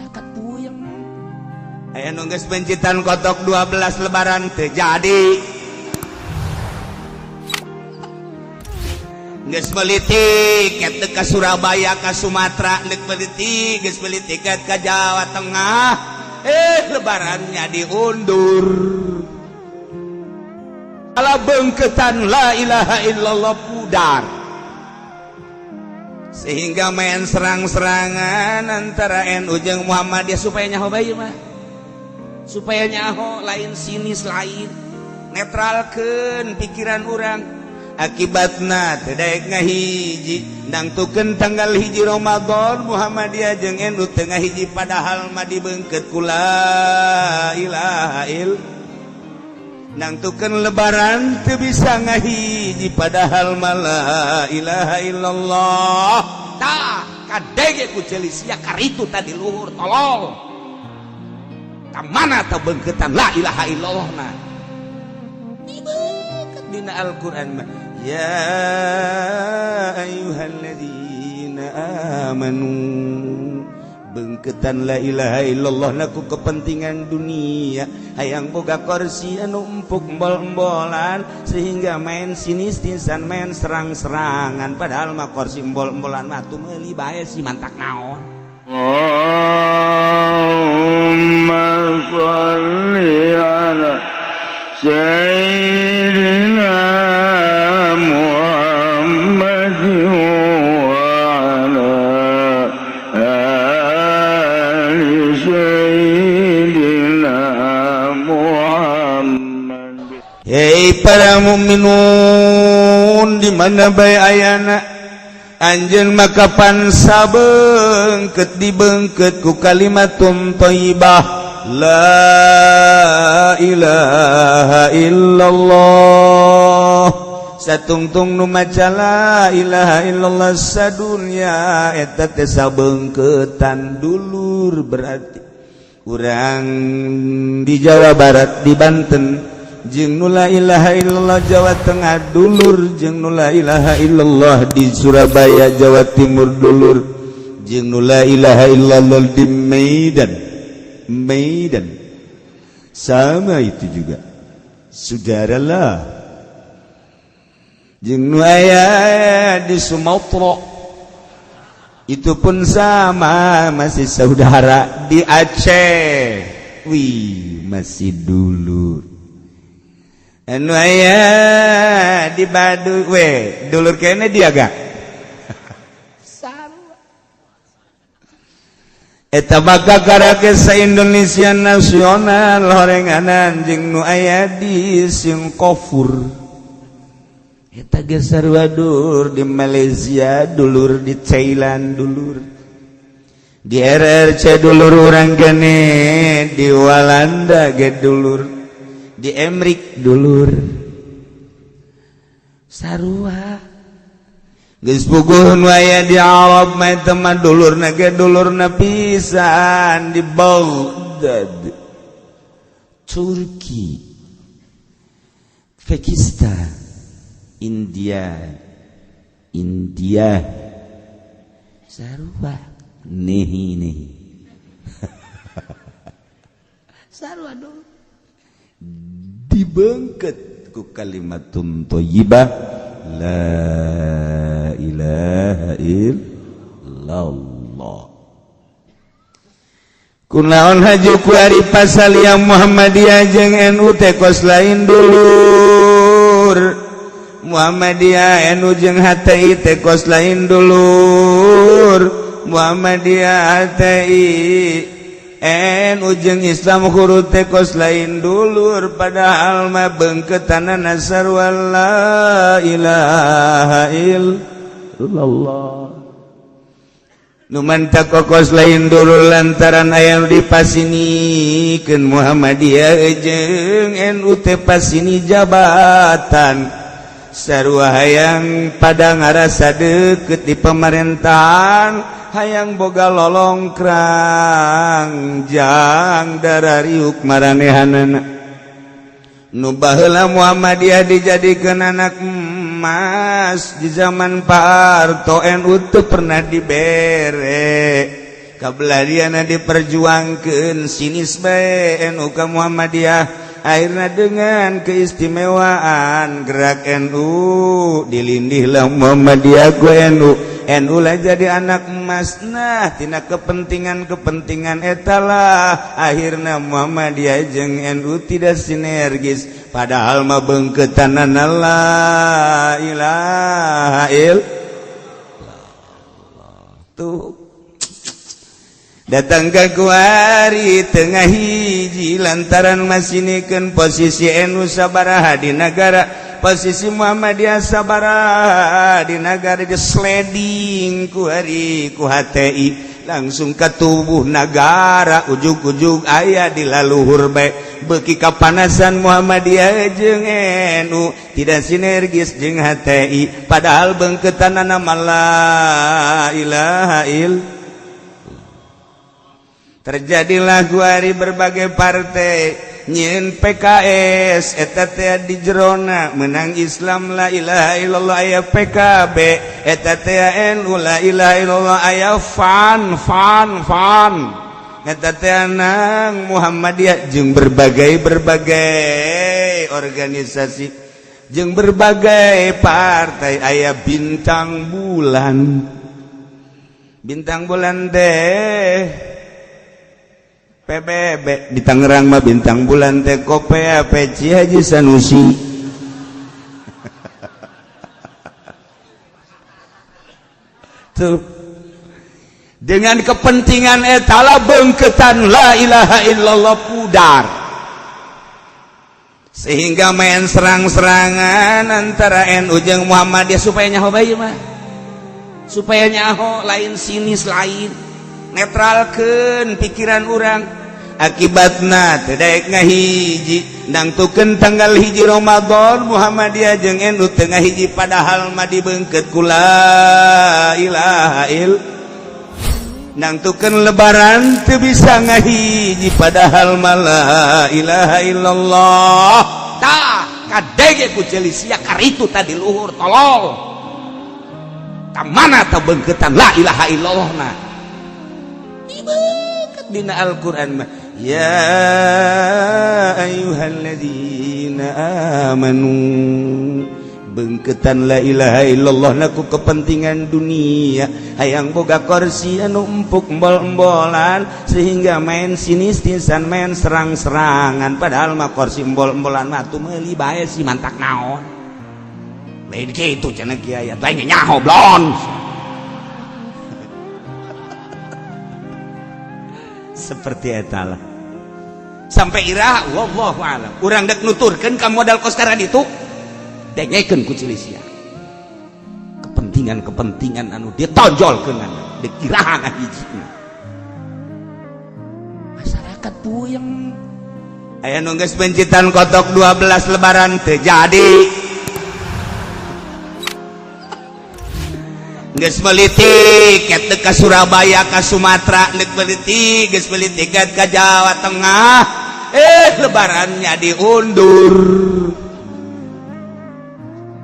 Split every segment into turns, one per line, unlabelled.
Masyarakat puyeng.
Aya nu geus mencitan kotok 12 lebaran teu jadi. Geus meuli tiket ka Surabaya, ka Sumatera, geus meuli tiket, geus meuli tiket ka Jawa Tengah. Lebarannya diundur. Ala bengketan la ilaha illallah pudar. Sehingga main serang-serangan antara NU jeung Muhammadiyah supaya nyaho bae mah. Supaya nyaho lain sinis, lain netralkeun pikiran urang. Akibatna teu daek ngahiji, nangtukeun tanggal 1 Ramadan Muhammadiyah jeung NU teu ngahiji, padahal mah dibeungkeut ku la ilaha illallah. Nangtukeun lebaran teu bisa ngahiji, padahal mah la ilaha illallah.
Tah kadege ku ceuli sia karitu tadi luhur tolol. Ka mana tah beungkeutan la ilaha illallah na?
Dibeungkeut dina Al-Qur'an mah, ya ayyuhalladzina amanu, bengketan la ilaha illallah laku kepentingan dunia, hayang boga kursi anu empuk embol-embolan, sehingga main sinis tinsan, main serang-serangan, padahal mah kursi embol-embolan mah tuh meuli bae si mantak naon.
Allahumma sholli ala sayyidina Muhammad wa ala ali sayyidina Muhammad.
Hei para mukminun, di mana bae ayana anjeun, maka pan sabeungkeut dibeungkeut ku kalimatun thayyibah la ilaha illallah. Satungtung nu maca la ilaha illallah sadunya eta teh sabeungkeutan dulur. Berarti urang di Jawa Barat, di Banten jeung nu la ilaha illallah Jawa Tengah dulur, jeung nu la ilaha illallah di Surabaya, Jawa Timur dulur, jeung nu la ilaha illallah di Medan, Medan sama itu juga saudara lah, jeung nu aya di Sumatera itu pun sama, masih saudara. Di Aceh, wih, masih dulur. Anu aya di Baduy we dulur kene dia gak. Sarua eta maka karake sa Indonesia nasional horenganan jeung nu aya di Singapura eta ge sarua dulur, di Malaysia dulur, di Thailand dulur, di RRC dulur urang kene, di Walanda ge dulur, di Emrik dulur, sarua. Geus puguh nu aya di Arab mah eta mah dulurna ge dulurna pisan. Di Baghdad, Turki, Pakistan, India, India sarua, nehi nehi sarua dulur, dibengket ku kalimatun thayyibah la ilaha illallah. Kunaon haju ku ari pasal yang Muhammadiyah jeung NU teh kos lain dulur, Muhammadiyah NU jeung HTI teh kos lain dulur, Muhammadiyah HTI NU jeung Islam huruf teh kos lain dulur, padahal mah beungkeutanana sarua la ilaha illallah. Nu mantak kokos lain dulur lantaran aya nu dipasinikeun Muhammadiyah jeung NU teh pasini jabatan, sarua hayang pada ngarasa deket di pemerintahan, hayang boga lolongkrang jang darariuk maranehanana. Nu baheula Muhammadiyah dijadikan anak emas di zaman Pak Harto, NU teu pernah dibere. Kabelariana diperjuangkeun sinis bae NU ka Muhammadiyah. Akhirnya dengan keistimewaan gerak NU dilindihlah Muhammadiyah ku NU. NU lah jadi anak emas. Nah tina kepentingan-kepentingan etalah akhirnya Muhammadiyah jeung NU tidak sinergis, padahal mah beungkeutanana la ilaha illallah. Tuh datang ke kuari tengah hiji lantaran masinikeun posisi NU sabaraha di negara, posisi Muhammadiyah sabaraha di negara, di sliding kuari ku HTI langsung ke tubuh negara, ujug-ujug aya di laluhur bae. Beuki kapanasan Muhammadiyah jeung NU tidak sinergis jeung HTI, padahal beungkeutanana mah la ilaha illallah. Terjadilah kuari berbagai partai nyin PKS eta teh di jerona menang Islam la ilaha illallah, aya PKB eta teh NU la ilaha illallah, aya fan fan fan eta teh nang Muhammadiyah jeung berbagai berbagai organisasi jeung berbagai partai, aya bintang bulan, bintang bulan deh PBB di Tangerang mah bintang bulan teh Kopea Peci Haji Sanusi. Tuh dengan kepentingan etala beungkeutan la ilaha illallah pudar, sehingga main serang-serangan antara NU jeung Muhammadiyah supaya nyaho bae mah, supaya nyaho lain sinis lain netralkeun pikiran urang. Akibatna teu daek ngahiji nangtukeun tanggal 1 Ramadan Muhammadiyah jeung NU teu ngahiji, padahal mah dibeungkeut ku la ilaha illallah. Nangtukeun lebaran teu bisa ngahiji, padahal mah la ilaha illallah.
Tah kadege ku ceuli sia karitu tadi luhur tolol ka mana tah beungkeutan la ilaha illallah. Nah dibeukeut dina Al-Qur'an mah ya ayyuhalladzina amanu, beungkeutan la ilaha illallah laku kepentingan dunia, hayang boga kursi anu empuk embol-embolan, sehingga main sinis-sinisan main serang-serangan, padahal mah kursi embol-embolan mah tuh meuli bae si mantak naon lain kitu cenah kiai lain nyaho blon.
Seperti etalah
sampai iraha wallahu alam urang dek nuturkeun ka modal koskaran itu dengekeun ku ceuli sia kepentingan-kepentingan anu ditonjolkeun dek iraha ngahijina masyarakat puyeng.
Aya nu geus bencitan kotok 12 lebaran teu jadi, geus meuli tiket ka Surabaya ka Sumatera, geus meuli tiket, geus meuli tiket ka Jawa Tengah, lebarannya diundur.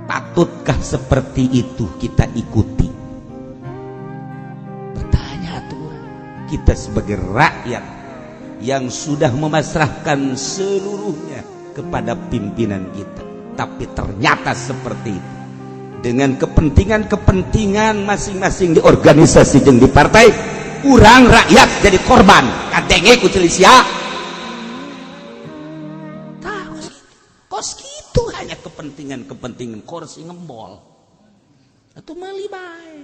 Patutkah seperti itu kita ikuti? Bertanya tuh kita sebagai rakyat yang sudah memasrahkan seluruhnya kepada pimpinan kita, tapi ternyata seperti itu dengan kepentingan-kepentingan masing-masing di organisasi jeung di partai, urang rakyat jadi korban. Kadenge ku ceuli sia tah kos kitu hanya kepentingan-kepentingan kursi ngembol atau meuli bae.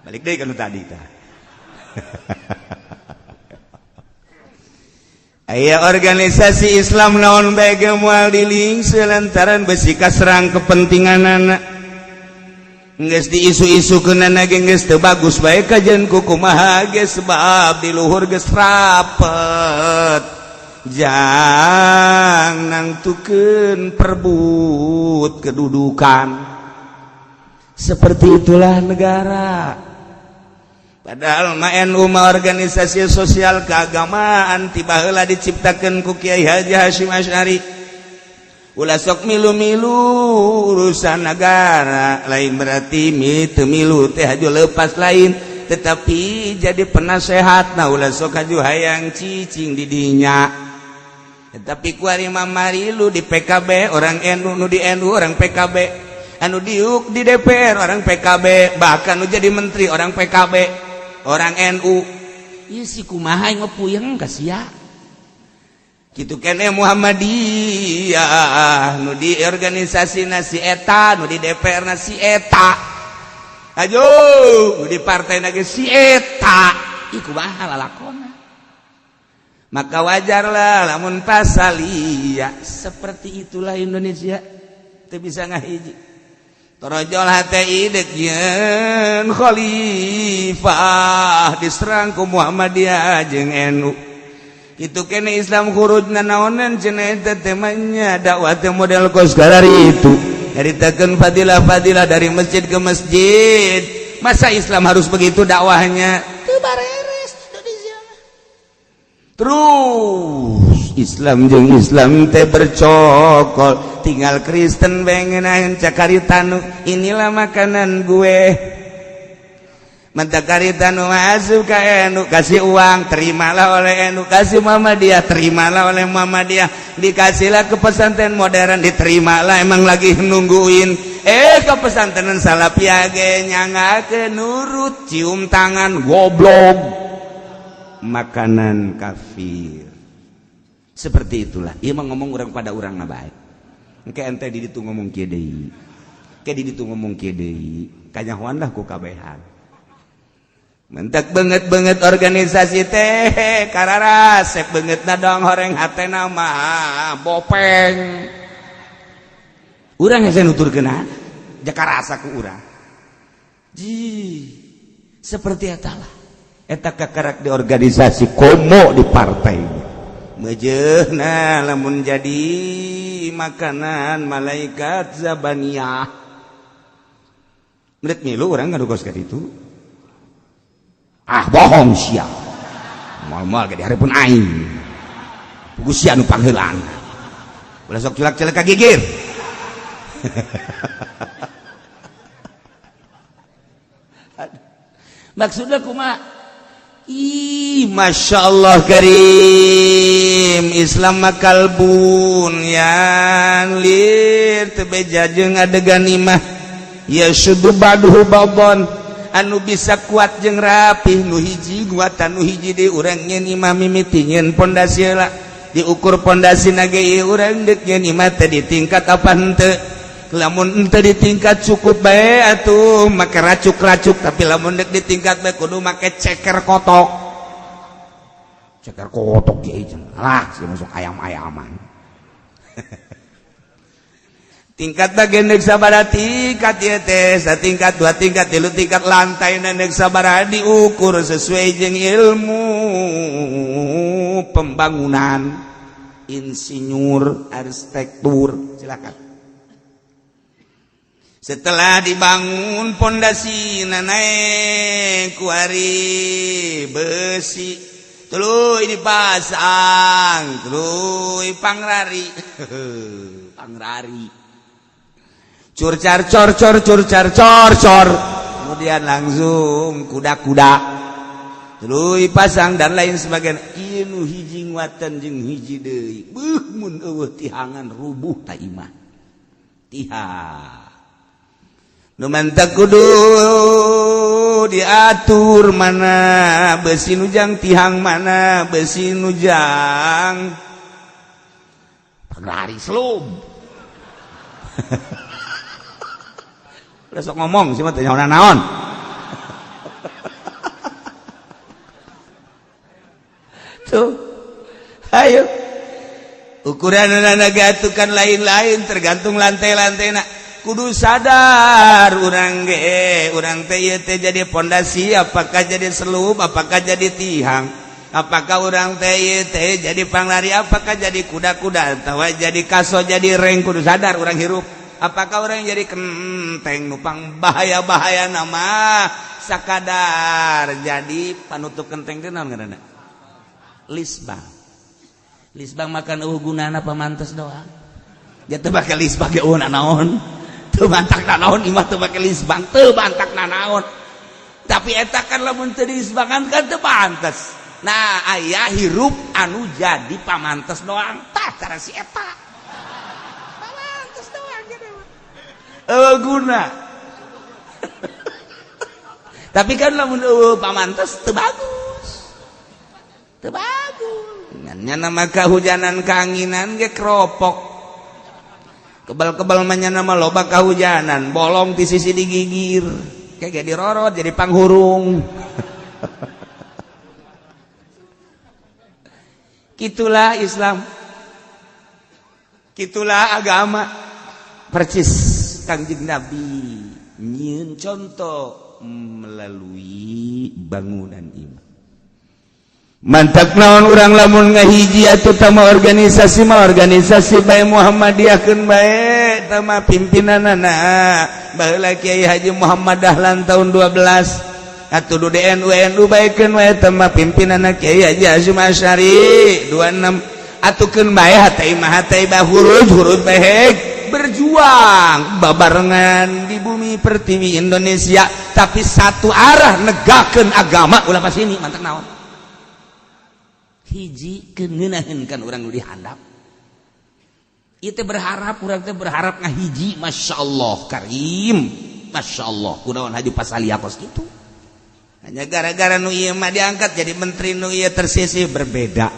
Balik deui ka nu tadi tah. Aya organisasi Islam naon bae ge moal dilingse lantaran besi kaserang kepentinganana. Geus diisu-isukeunana ge geus teu bagus bae kajian ku kumaha ge sebab di luhur geus rapet. Jang nangtukeun perbut kedudukan. Seperti itulah negara. Padahal mah NU mah organisasi sosial keagamaan tiba heula diciptakeun ku Kiai Haji Hasyim Asy'ari. Ulah sok milu-milu urusan negara, lain berarti mi teu milu teh haju lepas lain. Tetapi jadi penasehat nah ulah sok haju hayang cicing di dinya. Tetapi kuari mamarilu di PKB orang NU, nu di NU orang PKB, anu diuk di DPR orang PKB, bahkan nu jadi menteri orang PKB, orang NU. Ieu si kumaha yang puyeng ka sia. Kitu kene Muhammadiyah nu di organisasi nasi eta, nu di DPR nasi eta, ayo nu di partai nage si eta. Ih, kumaha lalakona? Maka wajarlah lamun pasalia seperti itulah Indonesia teu bisa ngahiji. Torojol HTI dek nyeun khalifah, diserang ku Muhammadiyah jeung NU. Itu kene Islam khuruj nanaonan cenah eta temanya dakwah teh model kos itu nyaritakeun fadilah-fadilah dari masjid ke masjid. Masa Islam harus begitu dakwahnya? Teu bareres Indonesia mah. Terus Islam jeung Islam teh bercokol, tinggal Kristen bengenaheun cakaritanu, inilah makanan gue. Mentakaritanu masuk ke NU, kasih uang, terimalah oleh NU, kasih Muhammadiyah, terimalah oleh Muhammadiyah, dikasihlah ke pesantren modern, diterimalah, emang lagi nungguin. Ke pesantren Salafiyah ge nyangakeun nurut, cium tangan, goblok, makanan kafir. Seperti itulah. Ieu mah ngomong urang pada urang na bae. Engke ente di ditu ngomong kieu deui. Engke di ditu ngomong kieu deui. Kanyahoan lah ku kabehan. Mentak banget-banget organisasi teh kararasep banget na dong horeng hatena mah bopeng. Urang hese nuturkeun jaka rasa ku urang. Ji, seperti eta lah. Eta kakarak di organisasi komo di partai. Mejeuhna lamun jadi makanan malaikat zabaniyah. Menit milu urang ngadugos ka ditu. Ah, bohong sia. Moal-moal ge dihareupeun aing. Pugu sia nu pangheulaan. Ulah sok culak-culak ka gigir. Maksudnya kumaha? Ih, Masya Allah karim. Islam makalbun yang lir teu beja jeung adegan imah. Ya syudu ba'duhu ba'don. Anu bisa kuat jeung rapih nu hiji guatan nu hiji deui. Urang nyeun imah mimiti nyeun pondasi heula, diukur pondasi ge ieu urang deuk nyeun imah teh di tingkat apa henteu. Lamun henteu di tingkat cukup bae atuh make racuk-racuk, tapi lamun deuk di tingkat bae kudu make ceker kotok. Ceker kotok kieu cenah lah si masuk ayam-ayaman. Tingkat bagian deuk sabaraha tingkat ieu teh, satingkat, dua tingkat, tilu tingkat, lantai deuk sabaraha diukur sesuai jeung ilmu pembangunan, insinyur, arsitektur, silakan. Setelah dibangun pondasi naik kuari besi, tuluy dipasang, tuluy pangrari. Pangrari. Curcar cor cor curcar cor cor, kemudian langsung kuda-kuda tuluy pasang dan lain sebagainya. Ieu nu hiji nguatan jeung hiji deui, beuh mun eueuh tihangan rubuh ta imah. Tihang nu mantak kudu diatur mana besi nujang tihang, mana besi nujang pangrari selum. Udah sok ngomong sih mah teh nyaona naon. Tuh. Ayo. Ukuran kan lain-lain tergantung lantai-lantai. Kudu sadar urang ge, urang teh ieu teh jadi pondasi apakah jadi selub, apakah jadi tihang, apakah urang teh ieu teh jadi panglari, apakah jadi kuda-kuda atawa jadi kaso, jadi reng. Kudu sadar urang hirup. Apakah orang jadi kenteng nupang bahaya-bahaya nama sakadar jadi panutup kenteng teh naon ngaranna? Lisbang. Lisbang makan eueuh gunana pamantes doang. Ya teu make lisbang ge eueuh naon. Teu bantak naon imah teu make lisbang, teu bantak naon. Tapi Tapi eta kan lamun teu diisbangan kan teu pantes. Nah, aya hirup anu jadi pamantes doang. Tah cara si eta. Pamantes doang gitu. Eueuh guna. Tapi kan lamun eueuh pamantes teu bagus. Teu bagus. Nya nama kahujanan kaanginan ge keropok. Kebal-kebal mah nya nama loba kahujanan, bolong ti sisi digigir. Kayak dirorot jadi panghurung. Itulah Islam. Itulah agama. Persis Kangjeng Nabi nyieun contoh melalui bangunan iman. Mantak naon urang lamun ngahiji atuh tama organisasi mah organisasi bae Muhammadiyah keun bae tama pimpinanana baheula Kiai Haji Muhammad Dahlan tahun 12 atuh du DNU NU baekeun wae tama pimpinanana Kiai Haji Hasyim Asy'ari 26 atuh keun bae hate mah hate bah huruj huruj bae berjuang babarengan di bumi pertiwi Indonesia tapi satu arah negakeun agama ulah pas ini mantak naon hiji keuneunaheun kan urang nu dihandap ieu teh berharap urang teh berharap ngahiji masyaallah karim masyaallah kunaon haju pasalia kos kitu hanya gara-gara nu ieu mah diangkat jadi menteri nu ieu tersisih berbeda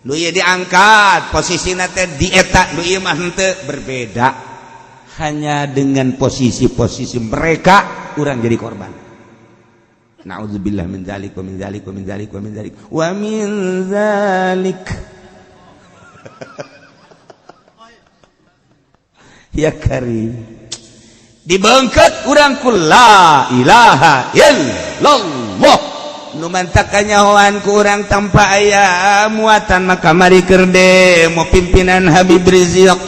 nu ieu diangkat posisina teh di eta nu ieu mah henteu berbeda hanya dengan posisi-posisi mereka urang jadi korban. Na'udzubillah min dzalik wa min dzalik wa min dzalik wa min dzalik wa min dzalik. Ya karim. Dibengket urang ku la ilaha illallah. Nu mantak kanyahoan ku urang tanpa aya muatan maka mari keur demo pimpinan Habib Rizik.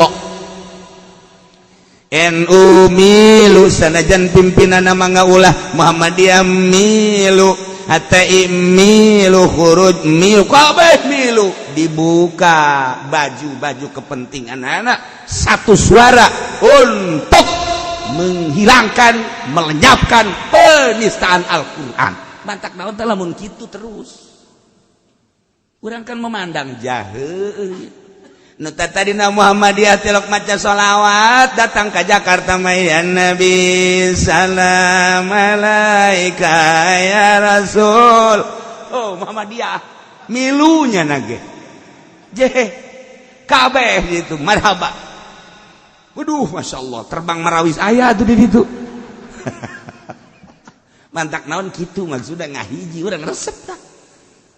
NU milu sanajan pimpinan mangaulah Muhammadiyah milu HTI milu khuruj milu kabeh milu dibuka baju-baju kepentingan anak satu suara untuk menghilangkan melenyapkan penistaan Al-Qur'an. Mantak naon teh lamun kitu terus urang kan memandang jahe. Nu tadina Muhammadiyah tilok maca sholawat datang ke Jakarta ya Nabi salam alaika ya Rasul. Oh Muhammadiyah milunya nage jeh kabeh gitu marhaba. Waduh Masya Allah terbang marawis aya tuh di ditu. Mantak naon kitu maksudna ngahiji urang resep tah.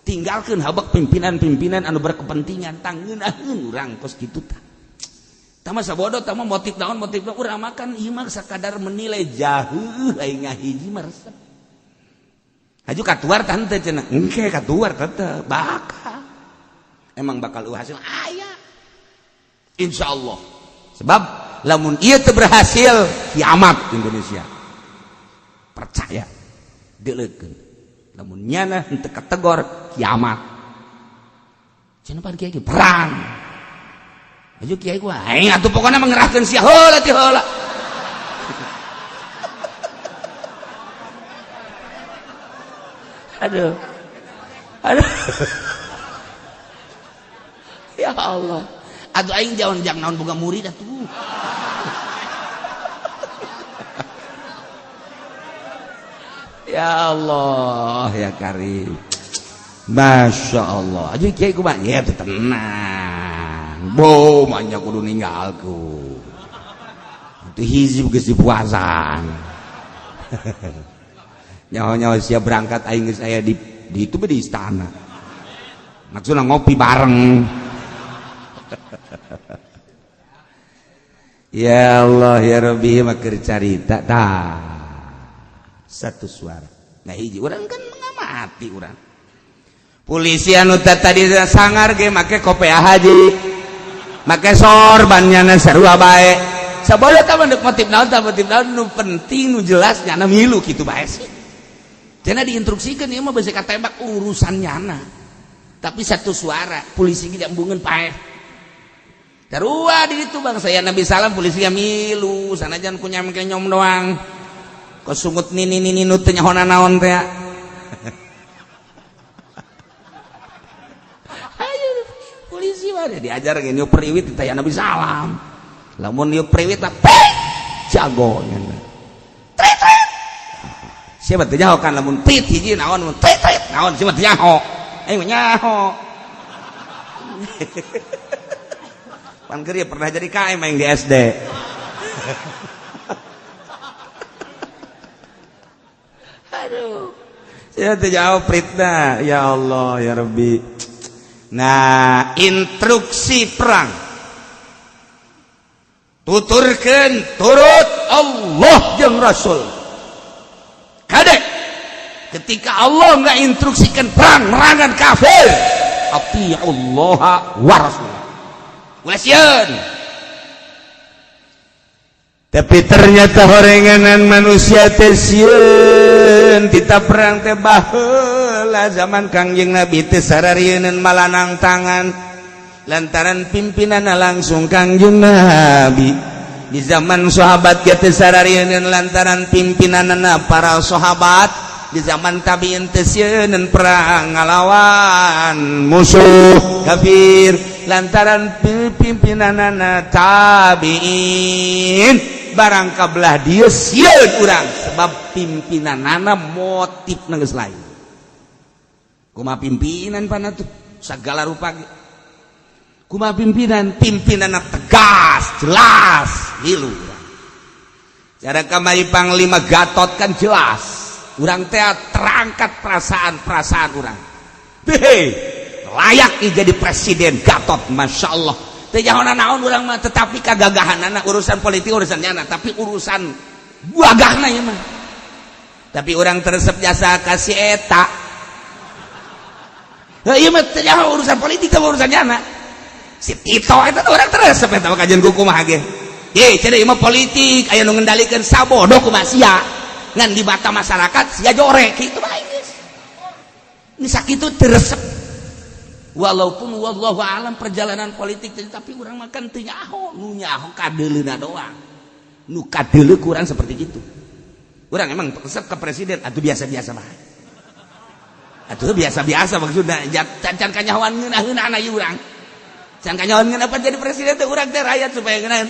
Tinggalkan habak pimpinan-pimpinan anu berkepentingan tangeunaheun urang kos kitu tah. Tah mah sabodo tah mah motif naon urang makan ieu mah sakadar menilai jaheuh aing ngahiji mah resep. Haju katuar tah henteu cenah. Engke katuar teh bakal. Emang bakal hasil aya. Insyaallah. Sebab lamun ieu teu berhasil kiamat Indonesia. Percaya. Deuleukeun. Lamun nyana henteu kategor kiamat. Cenah pan kiai perang. Aju kiai gua aing atuh pokona mengerahkeun sia heula ti heula. Aduh. Aduh. Ya Allah. Atuh aing jawan jang naon boga murid atuh. Ya Allah ya Karim. Masya Allah. Aja kiai kumaha? Ya tenang. Bo manya kudu ninggalku. Itu hizib geus dipuasan. Nyaho-nyaho siap berangkat aing geus aya di itu di istana. Maksudna ngopi bareng. Ya Allah ya Rabbi makeur carita tah. Satu suara. Nah hiji urang kan mengamati urang. Polisi anu tadi sangar ge make kopiah haji. Make sorban nyana sarua bae. Sabodo tah mah motif naon tah motif naon nu penting nu jelas nyana milu kitu bae sih. Cenah diinstruksikeun ieu mah beusi katembak urusan nyana. Tapi satu suara polisi ge embungeun paeh. Sarua di ditu bang saya Nabi salam polisi milu sanajan ku nyam kenyom doang. Kok sungut nini nini nu teu nyaho naon teh. Ayo polisi mah diajar ge niup priwit teh Nabi salam. Lamun niup priwit teh jago nya. Trit trit. Siapa teu nyaho kan lamun prit hiji naon mun trit trit naon siapa teu nyaho. Aing mah nyaho. Pan keur pernah jadi KM aing di SD. Aduh. Saya teu jawab pritna. Ya Allah ya Rabbi. Nah, instruksi perang. Tuturkeun turut Allah jeung Rasul. Kadek ketika Allah nggak instruksikan perang merangan kafir, atiullaha wa rasulah. Ulah sieun.
Tapi ternyata horenganan manusia teh sieun
tita perang teh baheula zaman Kangjeng Nabi teh sararieun malanang tangan lantaran pimpinanna langsung Kangjeng Nabi. Di zaman sahabat ge teh sararieun lantaran pimpinanna para sahabat. Di zaman tabiin teh sieun perang ngalawan musuh kafir lantaran pimpinanna tabiin. Barang kabelah dieu sieun urang sebab pimpinanana motif geus lain. Kumaha pimpinan pana tuh sagala rupa ge. Kumaha pimpinan? Pimpinanna tegas, jelas, milu urang. Cara kamari Panglima Gatot kan jelas. Urang teh terangkat perasaan-perasaan urang. Hei, layak jadi presiden Gatot, Masya Allah. Teu nyaho naon urang mah, tetapi kagagahanana urusan politik urusan nyana, tapi urusan gagahna ieu mah. Tapi urang teresep jasa kasih eta. Heuh ieu mah teu nyaho urusan politik teh urusan nyana. Si Tito eta urang teresep eta mah kajian kumaha ge. Ye, cenah ieu mah politik aya nu ngendalikeun sabodo kumaha sia. Ngan di mata masyarakat sia jorek kitu bae geus. Ini sakitu teresep. Walaupun wallahu alam perjalanan politik tapi urang makan teu nyaho, nu nyaho kadeuleuna doang. Nu kadeuleu kurang seperti gitu. Urang emang resep ke presiden atuh biasa-biasa mah. Atuh biasa-biasa maksudna can kanyahoan ngeunaheunana ieu urang. Can kanyahoan ngeunah apa jadi presiden teh urang teh rakyat supaya ngeunaheun.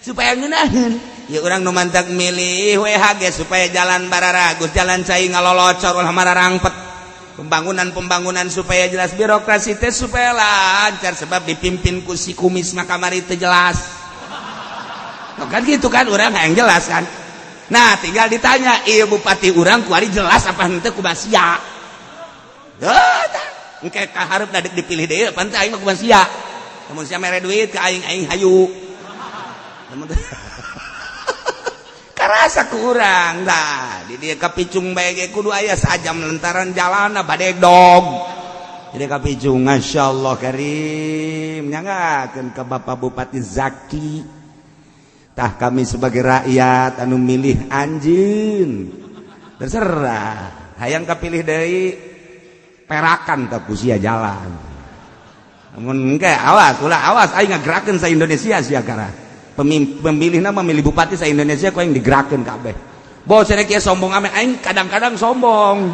Supaya ngeunaheun. Ya urang nu mantak milih WHG supaya jalan bararagus, jalan cai ngalolocor ulah mararangpet. Pembangunan-pembangunan supaya jelas, birokrasi teh supaya lancar sebab dipimpin ku si kumis mah kamari teh jelas. Loh, kan gitu kan urang hayang jelas kan. Nah, tinggal ditanya, ieu bupati urang kuari jelas apa henteu kumaha sia. Heuh tah, engke kaharep dadek dipilih deui pan teh aing mah kumaha sia. Lamun sia mere duit ka aing, aing hayu. Lamun karasa kurang dah di dia kapicung bae ge kudu aya sajam lantaran jalana badegdog. Jadi kapicung masyaallah karim nyangakeun ka Bapak Bupati Zaki. Tah kami sebagai rakyat anu milih anjeun terserah hayang kapilih deui perakan tah ku sia jalan. Mun engke awas ulah awas aing ngagerakeun sa Indonesia sia kara. Pemilihna memilih bupati sa Indonesia kok yang digerakkeun kabeh. Bos cenah kieu sombong ame aing kadang-kadang sombong.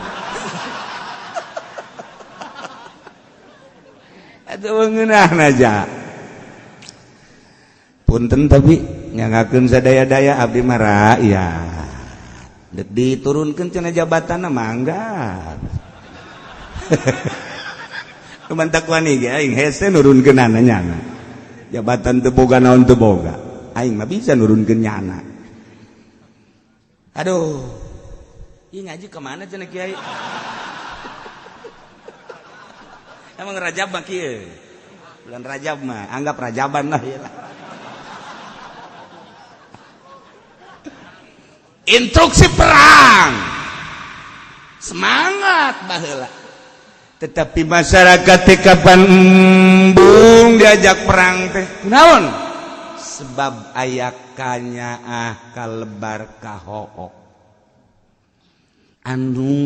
Atuh ngeunahna aja. Punten tapi nyangakeun sadaya-daya abdi mah rakyat. Dek diturunkeun cenah jabatanna mangga. Mantak wani ge aing hese nurunkeunana nyana. Jabatan teu boga naon teu boga. Aing mah bisa nurunkeun nyana. Aduh. Ieu ngaji ke mana cenah kiai? Emang Rajab mah kieu. Bulan Rajab mah anggap Rajaban lah ya. Instruksi perang. Semangat baheula. Tetapi masyarakat teh kapan embung diajak perang teh? Kunaon? Sebab aya kanyaah kalebar kahook anu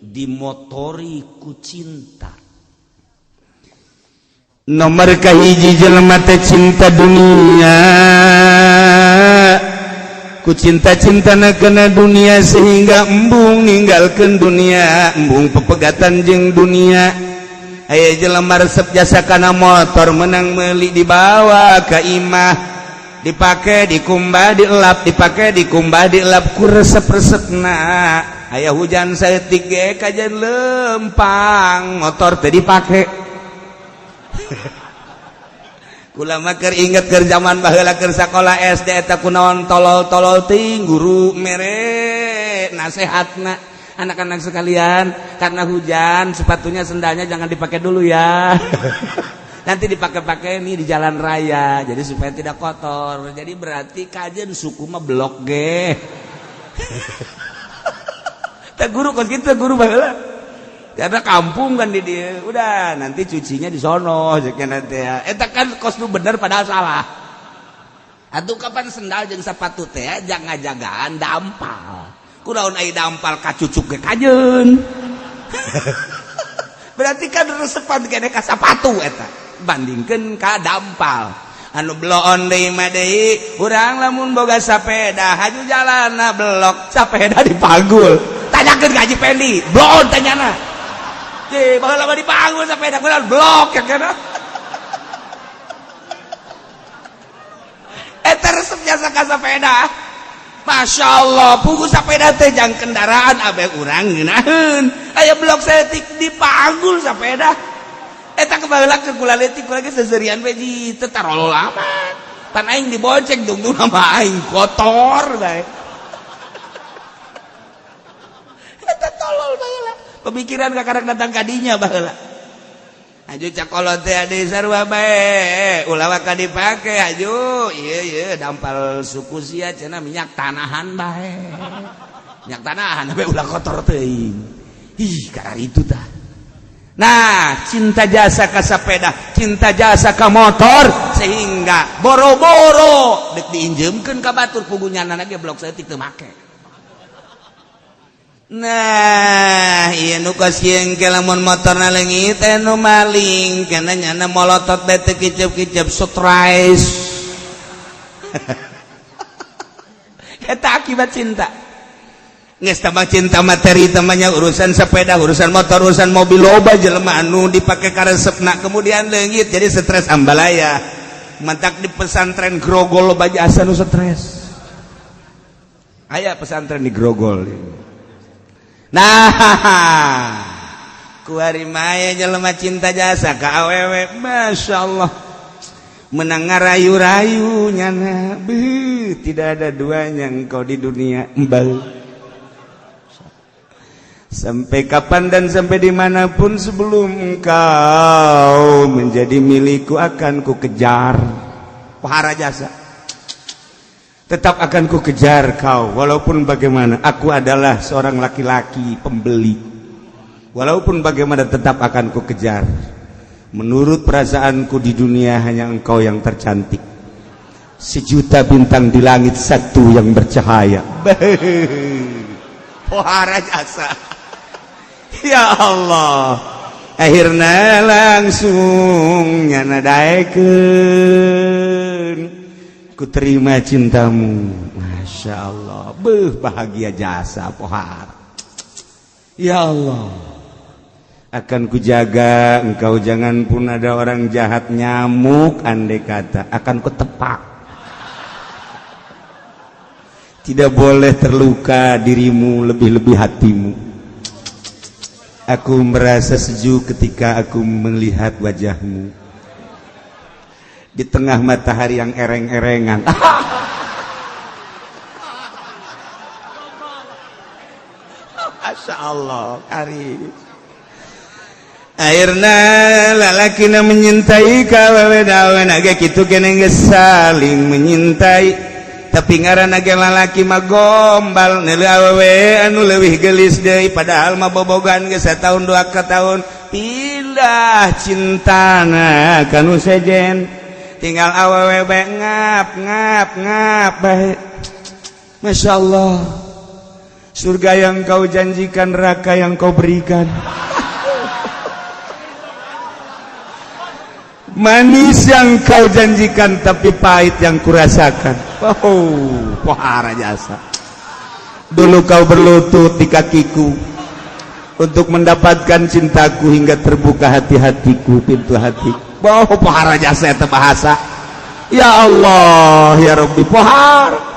dimotori ku cinta.
Nomor kahiji jelema teh cinta dunia.
Ku cinta-cintana kana dunia sehingga embung ninggalkeun dunia, embung pepegatan jeung dunia. Aya jelema resep jasa kana motor, menang meuli dibawa ka imah, dipake dikumbah dielap, dipake dikumbah dielap, ku resep-resepna. Aya hujan saeutik ge kajen lempang motor teh dipake. Kula mah keur inget keur zaman baheula keur sakola SD, eta kunaon tolol-tolol ting guru mere nasehatna, "Anak-anak sekalian, karena hujan sepatunya sendalnya jangan dipakai dulu ya, nanti dipakai-pakai nih di jalan raya, jadi supaya tidak kotor." Jadi berarti kajen suku mah blok ge. Teh guru kos kitu, guru baheula karena kampung kan di dia, udah nanti cucinya di sono nanti ya. Eta kan kos nu bener padahal salah. Atuh kapan sendal jeung sepatu teh jangan jagaan dampal, kunaon ai dampal kacucuk ge kajeun? Berarti kan resepan kene ka sepatu eta bandingkeun ka dampal. Anu bloon deui mah deui, urang lamun boga sapeda haju jalanna blok, sapeda dipanggul. Tanyakeun ka Haji Pendi, bloon tanyana. Ye, baheula mah dipanggul sapeda, kunaon blok ya kana? Eta resep jasa ka sapeda. Masya Allah, pugu sapeda teh jang kendaraan abe urang ngeunaheun. Aya blok saeutik dipanggul sapeda. Eta kebaheula ke kula leutik, kula ge seserian we ji teu tarolol amat. Pan aing dibonceng dungdung nama aing kotor bae. Eta tolol baheula. Pemikiran kakarek datang kadinya baheula. Aju cakolot teh ade sarua bae, ulah waka dipake aju. Ieu ieu dampal suku sia cenah minyak tanahan bae. Minyak tanahan bae ulah kotor teuing. Ih, karena itu tah. Nah, cinta jasa ka sepeda, cinta jasa ka motor sehingga boro-boro dek diinjemkeun ka batur, pugu nyana ge blok saeutik teu make. Nah, ieu nu kos yeung ke lamun motorna leungit anu maling kana nyana molotot bae teu kicep-kicep, stres. Eta akibat cinta. Geus tambah cinta materi temannya, urusan sepeda, urusan motor, urusan mobil, loba jelema anu dipake karesepna kemudian leungit jadi stres ambalaya. Mantak di pesantren Grogol loba jasa nu stres. Aya pesantren di Grogol. Nah, kuari maya jelema cinta jasa ka awewe, Masya Allah, menang ngarayu-rayu nyana, beuh, tidak ada duanya engkau di dunia, embal. Sampai kapan dan sampai dimanapun sebelum engkau menjadi milikku akan ku kejar. Pahara jasa. Tetap akan ku kejar kau walaupun bagaimana. Aku adalah seorang laki-laki pembeli. Walaupun bagaimana tetap akan ku kejar. Menurut perasaanku di dunia hanya engkau yang tercantik. Sejuta bintang di langit satu yang bercahaya. Pohara jasa. Ya Allah, akhirnya langsung nyana daekeun, ku terima cintamu. Masya Allah, beuh, bahagia jasa pohara. Ya Allah, akan kujaga engkau, jangan pun ada orang jahat nyamuk andai kata akan kutepak, tidak boleh terluka dirimu lebih-lebih hatimu. Aku merasa sejuk ketika aku melihat wajahmu di tengah matahari yang ereng-erengan. Masya Allah, kari. Akhirna lalakina menyintai kawewe dawen agak kitu kene geus saling menyintai. Tapi ngaranna ge lalaki mah gombal neuleuh awewe anu leuwih geulis deui, padahal mah bobogan geus satahun dua ka tahun, pindah cintana ka nu sejen, tinggal awewe bae ngap ngap ngap bae. Masya Allah, surga yang kau janjikan, neraka yang kau berikan. Manis yang kau janjikan tapi pahit yang kurasakan. Oh, pohara jasa. Dulu kau berlutut di kakiku untuk mendapatkan cintaku hingga terbuka hati-hatiku, pintu hati. Oh, pohara jasa eta bahasa. Ya Allah, ya Rabbi, pohara.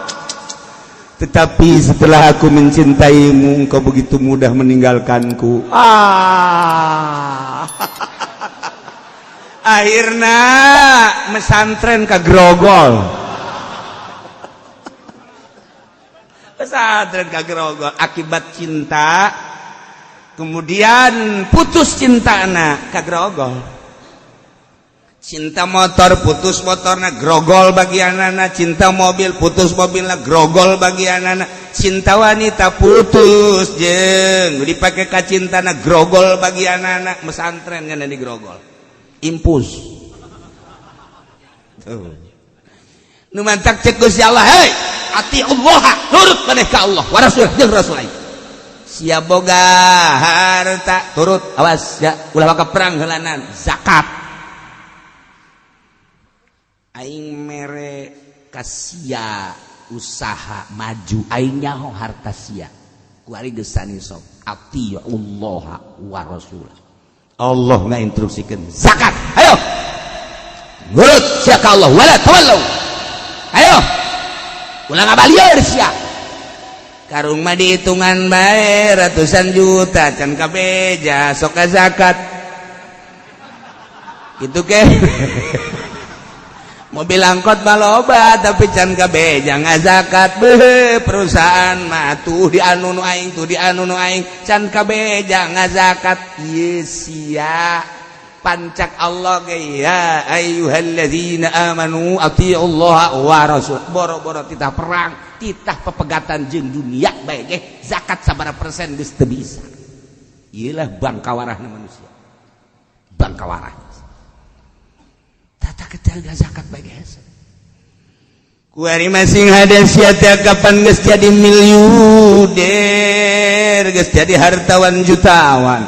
Tetapi setelah aku mencintaimu, engkau begitu mudah meninggalkanku. Ah. Akhirnya mesantren ke Grogol. Pesantren ke Grogol akibat cinta, kemudian putus cinta anak ke Grogol. Cinta motor putus motorna grogol bagianana, cinta mobil putus mobilna grogol bagianana, cinta wanita putus jeung dipake ka cintana grogol bagianana, mesantren ngana di Grogol. Impus. Tuh. Nu mantak cek Gusti Allah, hei, ati Allah, nurut maneh ka Allah wa rasul jeung rasul aing. Sia boga harta turut, awas ya, ulah waka perang heulanan, zakat. Aing mere ka sia usaha maju, aing nyaho harta sia. Kuari geus sok ati Allah wa rasul. Allah ngainstruksikeun zakat. Ayo. Nurut sia ka Allah wala tawallu. Ayo. Ulah ngabalieur sia. Karung mah dihitungan bae ratusan juta can kabeja sok ka zakat. Kitu ke. Mobil angkot mah loba tapi can kabeja ngazakat. Beuh, perusahaan mah tuh di anu nu aing, tuh di anu nu aing can kabeja ngazakat. Ieu sia pancak Allah ge ya ayyuhallazina amanu atiullaha wa rasul. Boro-boro titah perang, titah pepegatan jeung dunia bae ge zakat sabaraha persen geus teu bisa. Ieu lah bangkawarahna manusia. Bangkawarah. Tata ketiga zakat bae hese. Kuari masing hade sia teh kapan geus jadi miliuder, geus jadi hartawan jutawan.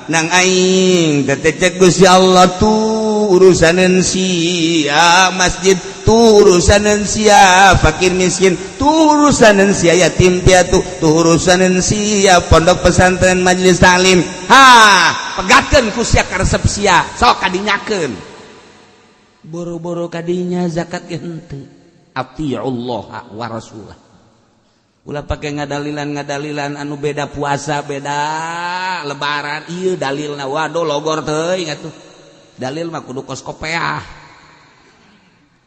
Nang aing teh cek Gusti Allah tuh urusaneun sia masjid, tuh urusaneun sia fakir miskin, tuh urusaneun sia yatim piatu, tuh urusaneun sia pondok pesantren majelis taklim. Ha, pegatkeun ku sia karesep sia, sok kadinyakeun. Boro-boro kadinya zakat ge henteu. Atiullah wa rasulah. Ulah pake ngadalilan-ngadalilan anu beda puasa, beda lebaran. Ieu dalilna waduh logor teuing atuh. Dalil mah kudu kos kopeah.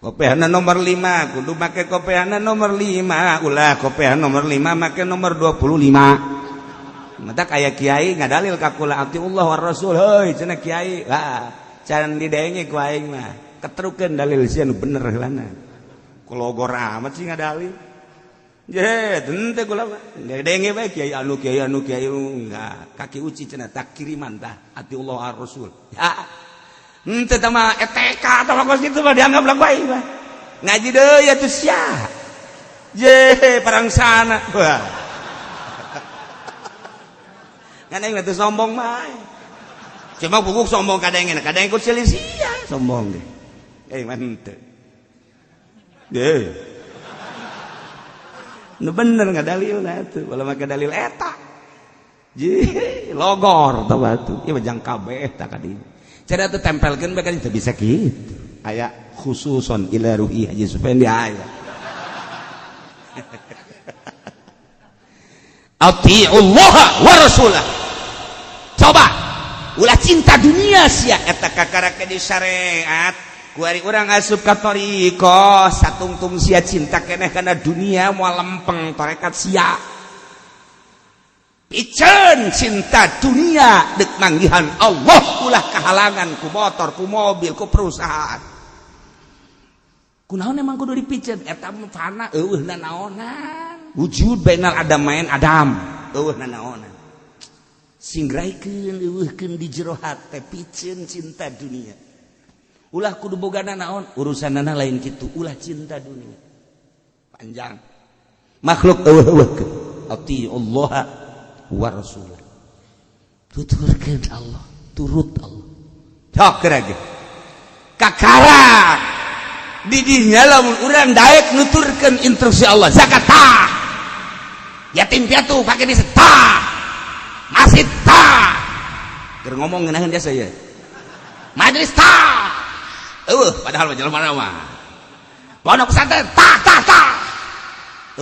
Kopeahna nomor 5, kudu make kopeahna nomor 5. Ulah kopeah nomor 5 make nomor 25. Mata kaya kiai ngadalil ka kula atiullah wa rasul. Heuy cenah kiai. Lah, can didenge ku aing mah. Keterukeun dalil sia nu bener heulana. Kologor amat sih ngadalil. Je, henteu kula mah. Denge bae kiai anu kiai anu kiai enggak. Kaki uci cenah tak kiriman tah atiullah ar rasul. Ya. Henteu tah mah ETK tah kos kitu mah dianggap lah bae mah. Ngaji deui atuh sia. Je, parangsana. Wah. Ngan aing teh sombong mah. Cuma buguk sombong kadang kadang ikut selisih sombong deh. Mantep. Deh. Nu bener ngadalilna tuh, walau make dalil eta. Ji, logor tah batu. Ieu mah jang kabeh tah ka dieu. Cara teh tempelkeun bae kan teu bisa kitu. Aya khususon ila ruhi Haji Sufendi aya. Atiullah wa rasulah. Coba ulah cinta dunia sia eta kakarake di syariat. Kuari urang asup ka thariqah satungtung sia cinta keneh kana dunia moal lempeng tarekat sia. Piceun cinta dunia deuk manggihan Allah ulah kahalangan ku motor, ku mobil, ku perusahaan. Kunaon emang kudu dipiceun eta mah fana eueuh nanaonan. Wujud bainal adam main adam eueuh nanaonan. Singraikeun eueuhkeun di jero hate piceun cinta dunia. Ulah kudu boga naon urusanana lain kitu, ulah cinta dunia. Panjang. Makhluk eueuh-eueuhkeun. Atiullah wa rasulah. Tuturkeun Allah, turut Allah. Cok ge. Kakara Didinya lamun urang daek nuturkeun instruksi Allah, zakat tah, yatim piatu pakai di tah, masjid tah, keur ngomong ngeunaheun jasa ye majelis tah, eueuh padahal mah jelema mah pondok pesantren tah tah tah,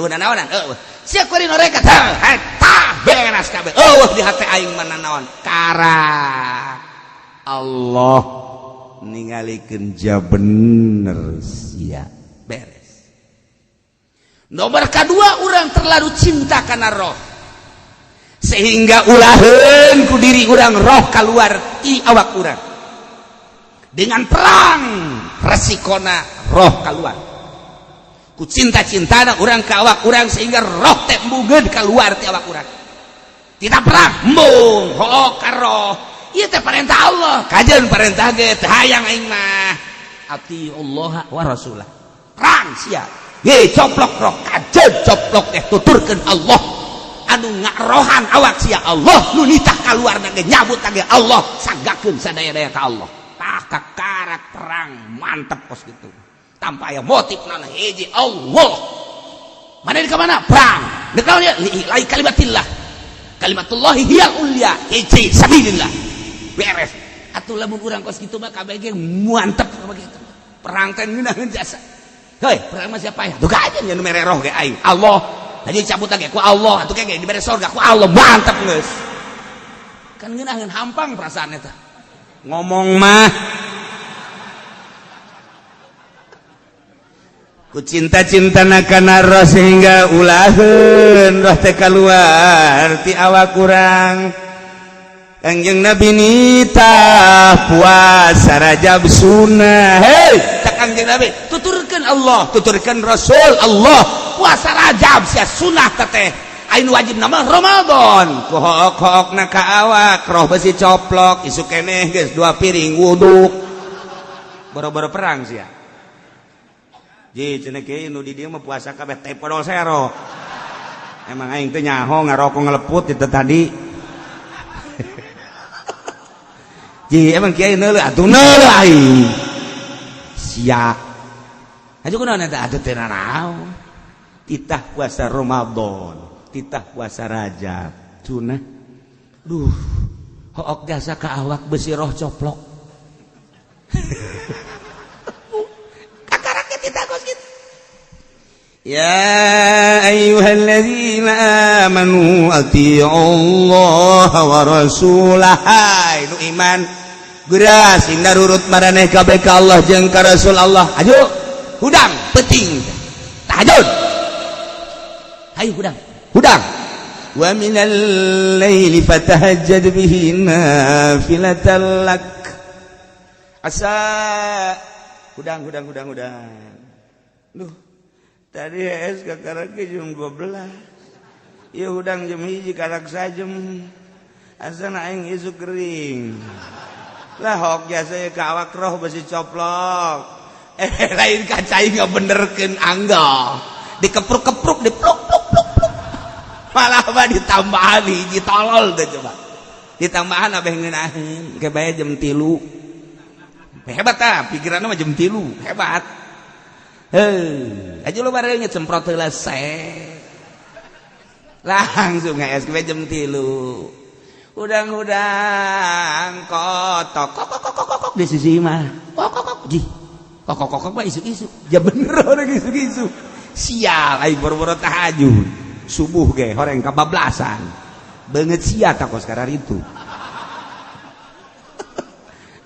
eueuh nanaonan, eueuh sia kuari mereka tah tah, beres kabeh, eueuh di hate aing mah nanaon karak Allah ningalikeun ja bener sia beres. Nomor kedua, orang terlalu cinta kana roh sehingga ulaheun ku diri urang roh keluar ti awak urang dengan perang, resikona roh keluar ku cinta-cintana urang ka awak urang sehingga roh teh embungeun keluar ti awak urang. Tidak perang embung hook ka roh. Ieu teh perintah Allah, kajeun perintah ge teu hayang aing mah. Ati Allah wa rasulah. Perang sia. Ye coplok roh, kajeun coplok teh tuturkeun Allah anu ngarohan awak sia, Allah nu nitah kaluarna ge nyabut ge Allah, sanggakeun sadaya-daya ka Allah. Tah kakarak perang mantep kos gitu. Tanpa aya motif nana hiji Allah. Mana di mana? Perang. Deuk naon ieu? Lai kalimatillah. Kalimatullahi hiyal ulya, hiji sabilillah. Beres. Atuh lamun urang kos kitu mah kabeh ge mantep begitu. Perang teh ngeunaheun jasa. Heuy, perang mah siapa ya? Duka aja nya nu mere roh ge aing. Allah. Tadi cabut ge ku Allah, atuh ge dibere sorga ku Allah, mantep geus. Kan ngeunaheun hampang perasaan eta. Ngomong mah ku cinta-cintana kana roh sehingga ulaheun roh teh kaluar ti awak urang. Kangjeng Nabi nita puasa Rajab sunnah. Hei, cak Kangjeng Nabi, tuturkeun Allah, tuturkeun Rasul Allah, puasa Rajab sia sunnah teteh. Ain wajib nama Ramadan. Ku hook-hookna ka awak, roh besi coplok, isuk keneh geus 2 piring wuduk. Boro-boro perang sia. Ji cenah kieu nu di dieu mah puasa kabeh teh podol sero. Emang aing teh nyaho ngarokok ngeleput itu tadi. Ji emang kiai neuleuh atuh neuleuh aing. Sia. Aju kunaon eta atuh teu nanaon. Titah puasa Ramadan, titah puasa Rajab. Sunah. Duh, hook jasa ka awak besi roh coplok. Kakaraknya titah kos kitu. Ya ayyuhalladzina amanu atiiullaha wa rasulah. Nu iman geura sing narurut maraneh kabeh ka Allah jeung ka Rasul Allah. Ayo hudang penting tahajud. Hayu hudang. Hudang. Wa minal laili fatahajjad bihi nafilatan lak. Asa hudang hudang hudang hudang. Duh. Tadi es kakarak jam 12. Ieu hudang jam 1 karak sajem. Asana aing isuk kering. Lah hok jasa ka awak roh besi coplok. Lain kaca aing ngabenerkeun angga. Dikepruk-kepruk, dipluk pluk pluk pluk. Malah mah ditambahan hiji tolol teh coba. Ditambahan abeh ngeunaheun ke bae jam 3. Hebat tah, pikiranna mah jam 3, hebat. Heuh, aja lu bareng semprot heula langsung nges ke jam 3. Hudang-hudang kotok kok kok kok kok kok di sisi mah. Kok kok kok ji. Kok kok kok mah isuk-isuk. Ya bener orang isuk-isuk. Sial aing boro-boro tahajud. Subuh ge horeng kabablasan. Beungeut sia ta kos karar itu.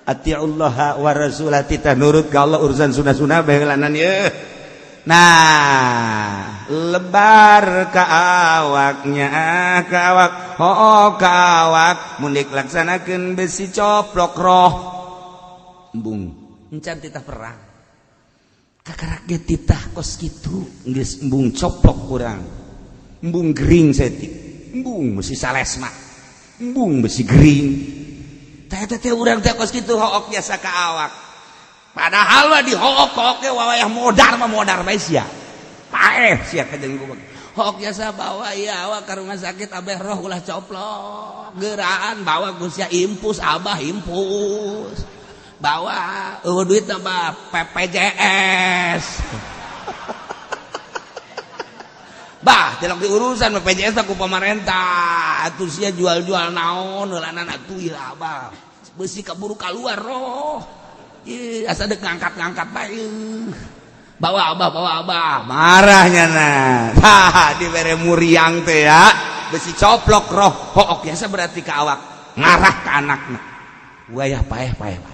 Atiullaha wa rasulah, titah nurut ka Allah urusan sunah-sunah baheulanan ye. Nah, lebar ka awaknya, ka awak, hoo ka awak, mun dilaksanakeun besi coplok roh. Embung, encan titah perang. Kakarak ge titah kos kitu, geus embung coplok urang. Embung gering setik, embung besi salesma. Embung besi gering. Teh teh urang teh kos kitu hook biasa ka awak. Padahal mah di hook-hook ge wawayah modar mah modar bae sia. Paeh sia ka jeung kumaha. Hook biasa bawa ieu awak ka rumah sakit abeh roh ulah coplok. Geuraan bawa ku sia impus abah impus. Bawa eueuh duit mah PPJS. Bah, tilok diurusan BPJS ku pamarentah. Atuh sia jual-jual naon heulanan atuh ieu abah. Beusi kaburu kaluar roh. Ieu asa deuk ngangkat-ngangkat bae. Bawa abah, bawa abah. Marahnya nah. Tah dibere muriang teh ya. Besi coplok roh hook biasa berarti ka awak. Ngarah ka anakna. Wayah paeh paeh paeh.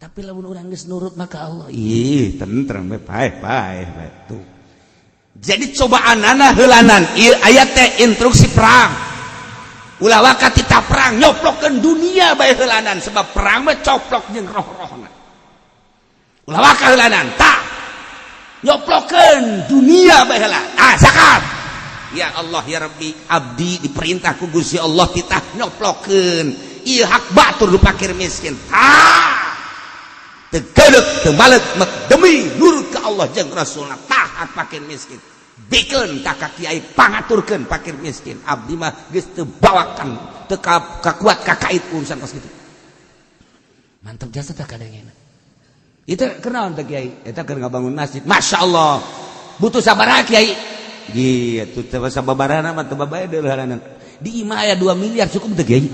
Tapi lamun urang geus nurut maka Allah. Ih, tentrem we paeh paeh bae tuh. Jadi cobaanana heulanan ieu ayat teh instruksi perang. Ulah waka tita perang nyoplokkeun dunia bae heulanan sebab perang mah coplok jeung roh-rohna. Ulah waka heulanan tah nyoplokeun dunia bae heula. Ah zakat. Ya Allah ya Rabbi, abdi diperintah ku Gusti Allah titah nyoplokeun ieu hak batur nu fakir miskin. Tah teu geuleuh teu baleuk demi nurut ka Allah jeung Rasulna tah hak fakir miskin. Bikeun ka ka kiai pangaturkeun fakir miskin. Abdi mah geus teu bawakan teu kakuat kakait urusan kos kitu. Mantap jasa tah kadangena. Itu kenaon teh kiai? Eta keur ngabangun masjid. Masya Allah. Butuh sabaraha kiai? Gitu teh sababarana mah teu babae deuleuh. Di imah aya 2 miliar cukup teh kiai?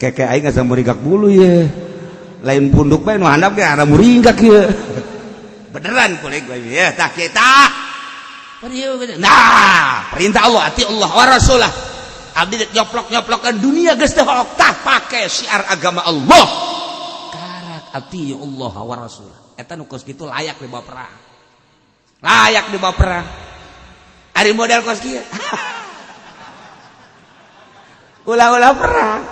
Keke aing asa muringkak bulu ye. Lain punduk bae nu handap ge ada muringkak ieu. Beneran kulit gue ya tah kita. Nah, perintah Allah, ati Allah wa rasulah. Abdi nyoplok-nyoplokan dunia geus teu hook tah pake syiar agama Allah. Karak ati Allah wa rasulah. Eta nu kos kitu layak dibawa perang. Layak dibawa perang. Ari model kos kieu. Ulah-ulah perang.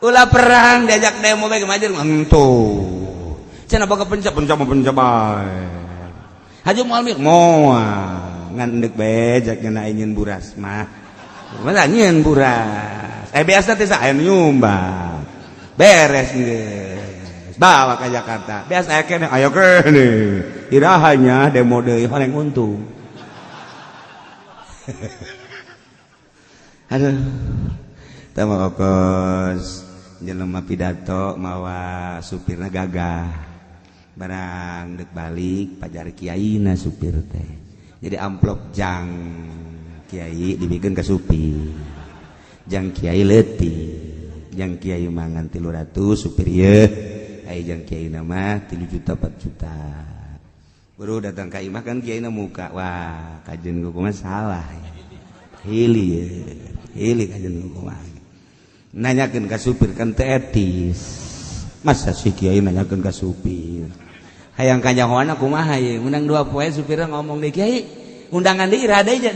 Ulah perang diajak demo bae maju entuh. Cenah boga pencap pencap pencap bae. Haji moal moal ngan deuk bae jak nya ingin buras mah. Masa nyieun buras. Biasa teh aya nyumbang. Beres geus. Bawa ke Jakarta. Biasa aya keneh aya keneh. Irahanya demo deui horeng untung. Aduh. Tah mah okos jelema pidato mawa supirna gagah. Barang dek balik pajar kiaina supir teh. Jadi amplop jang kiai dibikeun ka supir. Jang kiai leutik, jang kiai mangan 300 supir ieu. Ai jang kiai mah 3 juta 4 juta. Baru datang ka imah kan kiaina muka. Wah, kajeun kumaha salah. Hili ye. Hili kajeun kumaha. Nanyakeun ka supir kan teu etis. Masa si kiai nanyakeun ka supir. Hayang kanyahoana kumaha ye? Menang 2 poe supirna ngomong deui kiai, undangan deui iraha deui.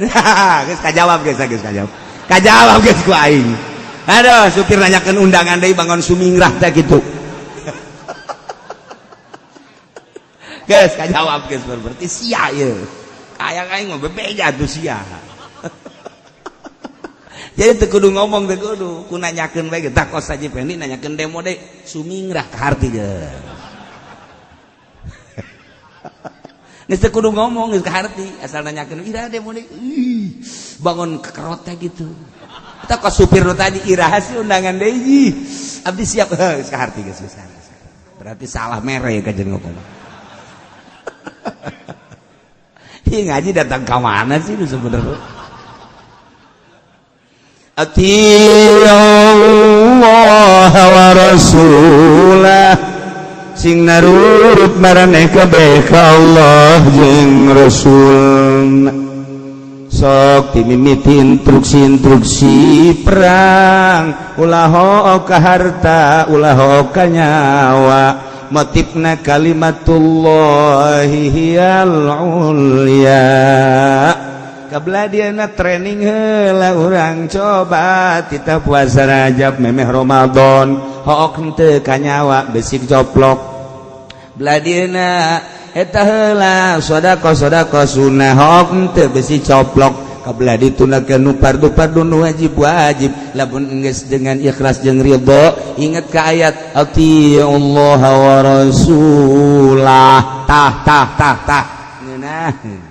Geus kajawab geus geus kajawab. Kajawab geus ku aing. Aduh, supir nanyakeun undangan deui bangun sumingrah teh kitu. Geus kajawab geus berarti sia ye. Hayang aing mah bebeja tuh sia. Jadi teu kudu ngomong teu kudu, ku nanyakeun bae tah kos Haji Pendi nanyakeun demo deui sumingrah ka harti ge. Geus teu kudu ngomong geus ka harti asal nanyakeun iraha demo deui. Ih, bangun kekerot teh gitu. Eta kos supir nu tadi iraha sih undangan deui. Abdi siap geus ka harti geus geus. Berarti salah mere kajeun ngomong. Ih ngaji datang ka mana sih lu sebenarnya? Atiullah wa rasulah sing narurut maraneh kabeh ka Allah jeung Rasulna. Sok dimimiti instruksi-instruksi perang, ulah hook ka harta, ulah hook ka nyawa, motifna kalimatullahi hiyal ulya. Kabelah training heula urang coba tita puasa Rajab memeh Ramadan hook henteu ka nyawa besik coplok. Belah dieuna eta heula sedekah sedekah sunnah hook henteu besi coplok. Kabelah ditunakeun nu fardu fardu nu wajib wajib lamun geus dengan ikhlas jeung ridho ingat ka ayat atiullah wa rasulah tah tah tah tah ngeunah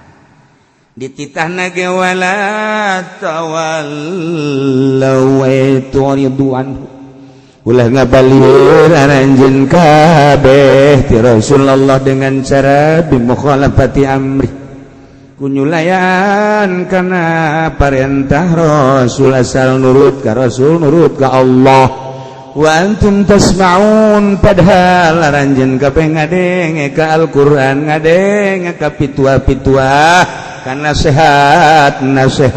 dititahna ge wala tawallaw wa turidu anhu. Ulah ngabalir aranjeun kabeh ti Rasulullah dengan cara bimukhalafati amri, kunyulayan kana parentah Rasul. Asal nurut ka Rasul, nurut ka Allah. Wa antum tasma'un, padahal aranjeun kabeh ngadenge ka Al-Qur'an, ngadenge ka pitua-pitua, kan nasihat nasihat,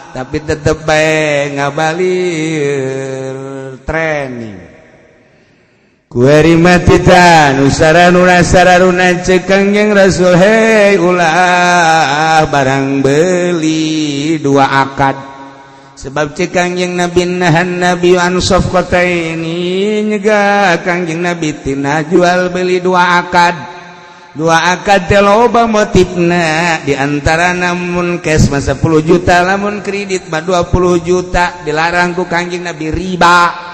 tapi tetep bae ngabalir training. Kuari matitan usararuna sararuna, cek Kangjeng Rasul, "Hei, ulah barang beli dua akad." Sebab cek Kangjeng Nabi, nahan Nabi an ini, nyegah Kangjeng Nabi tina jual beli dua akad. Dua akad teh loba motifna, diantara lamun cash mah 10 juta, lamun kredit mah 20 juta. Dilarang ku Kangjeng Nabi, riba.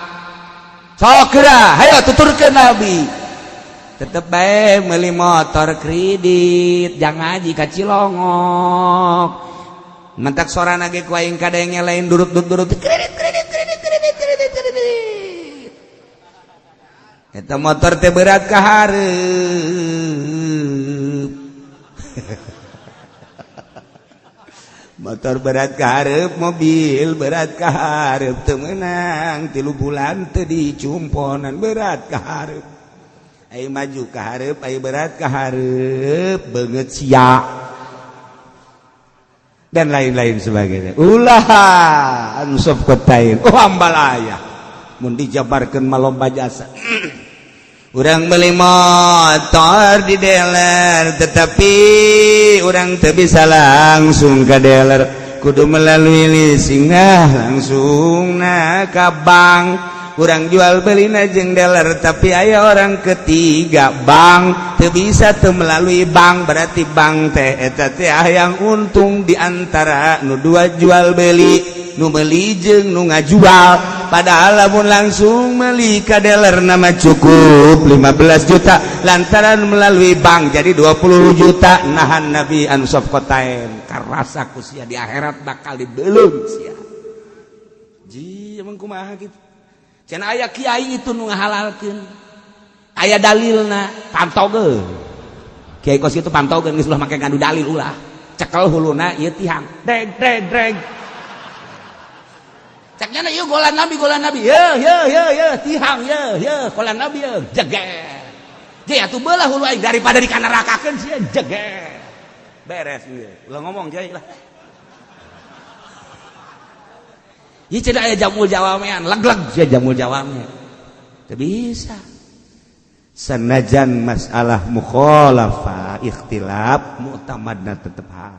Sok geura, hayo tuturkeun Nabi. Tetep bae meuli motor kredit, jangan ngaji ka Cilongok. Mentak sorana ge ku aing kadenge lain durut durut, kredit kredit kredit kredit kredit kredit. Eta motor teh berat ka hareup. Motor berat ka hareup, mobil berat ka hareup, teu meunang 3 bulan teu dicumponan, berat ka hareup. Ayo maju ka hareup, ayo berat ka hareup, beungeut sia dan lain-lain sebagainya. Ulah ansuf kotain. Oh, ambalaya mun dijabarkeun mah lomba jasa. Urang beli motor di dealer, tetapi urang teu bisa langsung ke dealer, kudu melalui leasing. Nah, langsung nah ke bank. Urang jual beli jeung dealer, tapi aya orang ketiga, bank. Teu bisa teu melalui bank, berarti bank teh eta teh yang untung di antara nu dua jual beli, nu beli jeung nu ngajual. Padahal lamun langsung beli ka dealer nama cukup 15 juta, lantaran melalui bank jadi 20 juta. Nahan Nabi an safqatain. Karasa ku sia di akhirat bakal dibelum sia. Ji, emang kumaha gitu? Cenah aya kiai itu nu ngahalalkeun, aya dalilna. Pantogeun kiai kos itu, pantogeun. Geus ulah make ngadu dalil, ulah. Cekel huluna ieu tihang, dreg dreg dreg. Ceknya ieu golan Nabi, golan Nabi. Ye ye ye ye, tihang ye ye, golan Nabi ye, jeger. Je atuh belah hulu aing daripada dikanarakakeun sia, jeger. Beres ieu. Ulah ngomong kiai lah. Ieu cenah aya jamul jawamean, leg-leg sia jamul jawame. Teu bisa. Sanajan masalah mukhalafah, ikhtilaf, mu'tamadna tetep hal.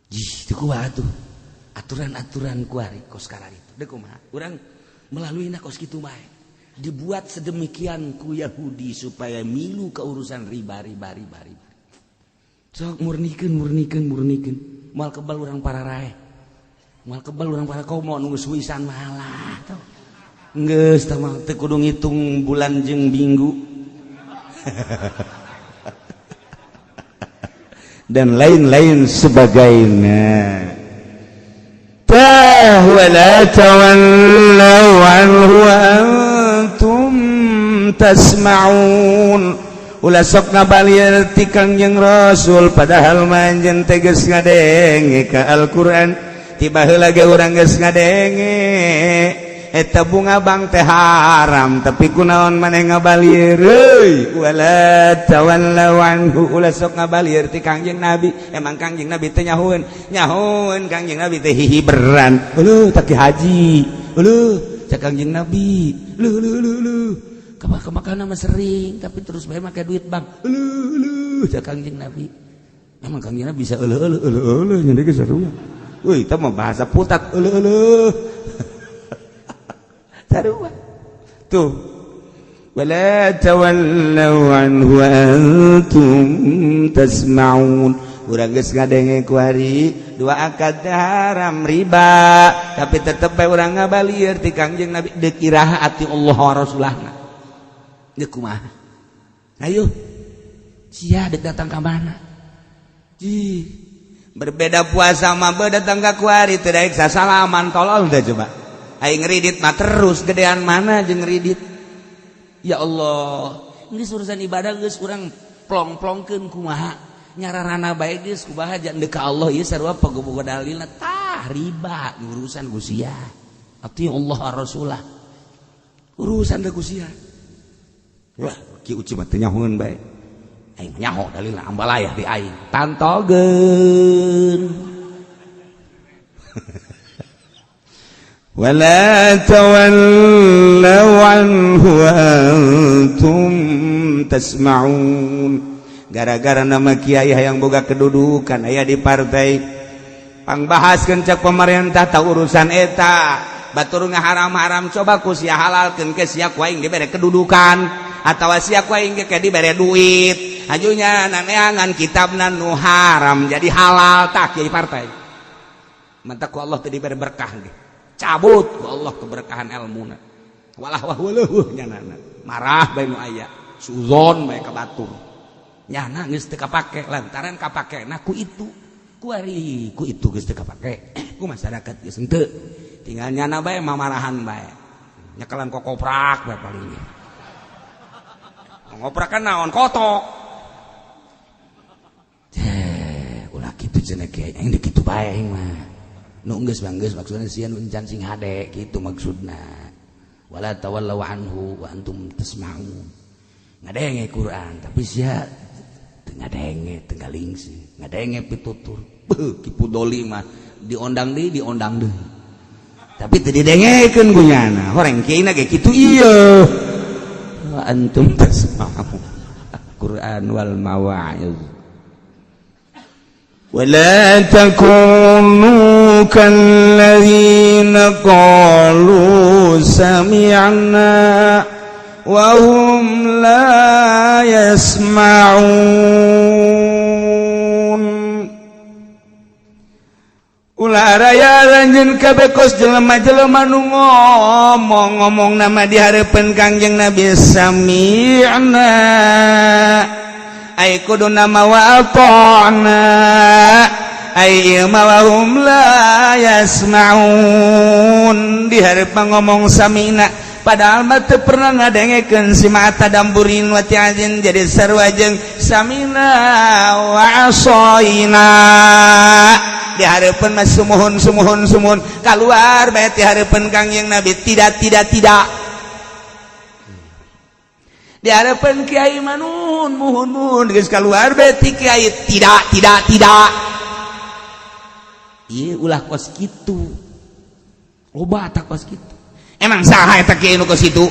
Jih, teu kuat tuh. Aturan-aturan kuari kos itu dek kumaha urang melalui na kos kitu bae, dibuat sedemikian ku Yahudi supaya milu ke urusan riba riba riba riba. Sok murnikeun murnikeun murnikeun, moal kebal urang para rae, moal kebal urang para komo nunggu suisan malah tuh. Geus tah mah teu kudu ngitung bulan jeung minggu dan lain-lain sebagainya. Wala tawallaw anhu wa antum tasma'un. Ulah sok ngabalir ti Kangjeng Rasul, padahal manjen teh geus ngadenge ka Al-Qur'an. Tiba heula ge urang geus ngadenge eta bunga bank teh haram, tapi kunaon maneh ngabalir euy? Wala tawallaw anhu, ulah sok ngabalir ti Kangjeng Nabi. Emang Kangjeng Nabi teh nyahoeun? Nyahoeun Kangjeng Nabi teh hihiberan. Uluh, tak haji, uluh, cek Kangjeng Nabi, lu lu lu lu kemana mah sering, tapi terus bae make duit bank. Uluh uluh, cek Kangjeng Nabi. Emang Kangjeng Nabi bisa euleuh euleuh euleuh euleuh nya geus sarua. Euy, eta mah bahasa putat, euleuh euleuh sarua tuh. Wala tawallaw anhu wa antum tasma'un. Urang geus ngadenge kuari dua akad haram, riba, tapi tetep bae urang ngabalir ti Kangjeng Nabi. Deuk iraha ati Allah wa Rasulahna? Deuk kumaha? Ayo sia deuk datang ka mana? Ji, berbeda puasa mah, datang ka kuari teu daek sasalaman, tolol teh. Coba Aing ngridit mah terus gedean mana jeung ngridit. Ya Allah, geus urusan ibadah geus urang plong-plongkeun kumaha nyararana bae geus kumaha deuk ka Allah ieu sarua pagobogo dalilna tah riba urusan gusia. Ati Allah Rasulah. Urusan deuk gusia. Wah, ki uci mah teu nyahoeun bae. Aing nyaho dalilna ambalayah di aing. Tantogeun.
Wala tawallaw anhu antum tasma'un.
Gara-gara nama kiai yang boga kedudukan aya di partai pangbahaskeun cek pemerintah tak urusan eta batur ngaharam-haram coba ku sia halalkeun ke sia ku aing dibere kedudukan atawa sia ku aing ge dibere duit ajunya naneangan kitabna nu haram jadi halal tak kiai partai mantak ku Allah teu dibere berkah ge cabut ku Allah keberkahan ilmuna walah wah waleuh nyanana marah bae nu aya suzon bae ka batur nyana geus teu kapake lantaran kapakena ku itu ku ari ku itu geus teu kapake ku masyarakat geus henteu tinggal nyana bae mamarahan bae nyekelan kokoprak bae paling ngoprak kan naon kotok teh ulah kitu cenah kiai aing kitu bae aing mah nu geus bang geus maksudna sieun encan sing hade kitu maksudna wala tawallaw anhu wa antum tasma'un ngadenge Quran tapi sia teu ngadenge teu ngalingsi ngadenge pitutur beuh kipu doli mah diondang deui diondang deui tapi teu didengekeun ku nyana horeng kieu ge kitu ieu wa antum tasma'un Quran wal mawa'iz
ولا تكونوا كالذين قالوا سمعنا وهم لا يسمعون.
Ulah raya lanjut kabeh kos jelema-jelema nu ngomong-ngomong nama di hareupeun Kangjeng Nabi sami'na ay kudu nama wa ata'na ay ma wa hum la yasma'un di hareupeun ngomong sami'na padahal mah teu pernah ngadengekeun si mata damburin wa ti'azin jadi sarua jeung sami'na wa asoina di hareupeun mah sumuhun sumuhun sumuhun keluar bae ti hareupeun Kangjeng Nabi tidak tidak tidak di hareupeun kiai mah nuhun muhun muhun geus keluar bae ti kiai tidak tidak tidak ieu ulah kos kitu loba tak kos kitu emang saha eta kiai nu kos kitu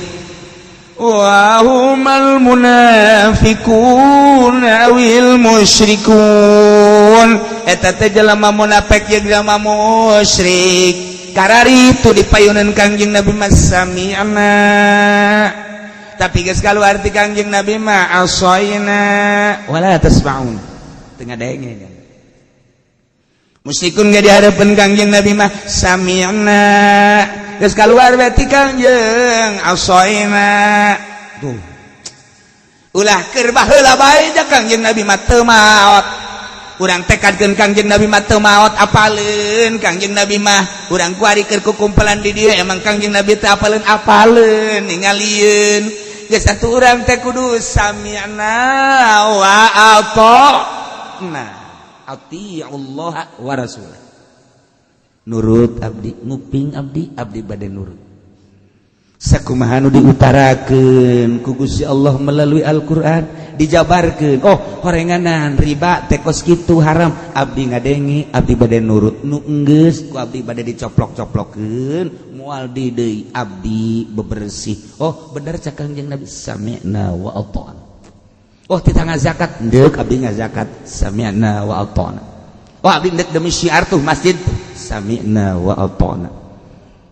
wa humal munafiqun awil musyrikun
eta teh jelema munafik jeung jelema musyrik karari itu dipayunan Kangjeng Nabi mah sami'na tapi geus kaluar ti Kangjeng Nabi mah asoina wala tasma'un teu ngadenge
musyrikun ge dihareupeun Kangjeng Nabi mah sami'na
geus kaluar bae ti Kangjeng asoina tuh ulah keur baheula bae ja Kangjeng Nabi mah teu maot urang tekadkeun Kangjeng Nabi mah teu maot apaleun Kangjeng Nabi mah urang kuari keur kukumpulan di dieu emang Kangjeng Nabi teh apaleun apaleun ningalieun geus atuh urang teh kudu sami'na wa ata'na ati'ullaha wa rasulah nurut abdi nguping abdi abdi bade nurut sakumaha nu diutarakeun ku Gusti Allah melalui Al-Qur'an dijabarkeun oh horenganan riba teh kos kitu haram abdi ngadenge abdi bade nurut nu enggeus ku abdi bade dicoplok-coplokeun moal di deui abdi bebersih oh bener cak Kangjeng Nabi sami'na wa ata'na oh tita ngazakat deuk abdi ngazakat sami'na wa ata'na oh abdi deuk demi syiar tuh masjid sami'na wa ata'na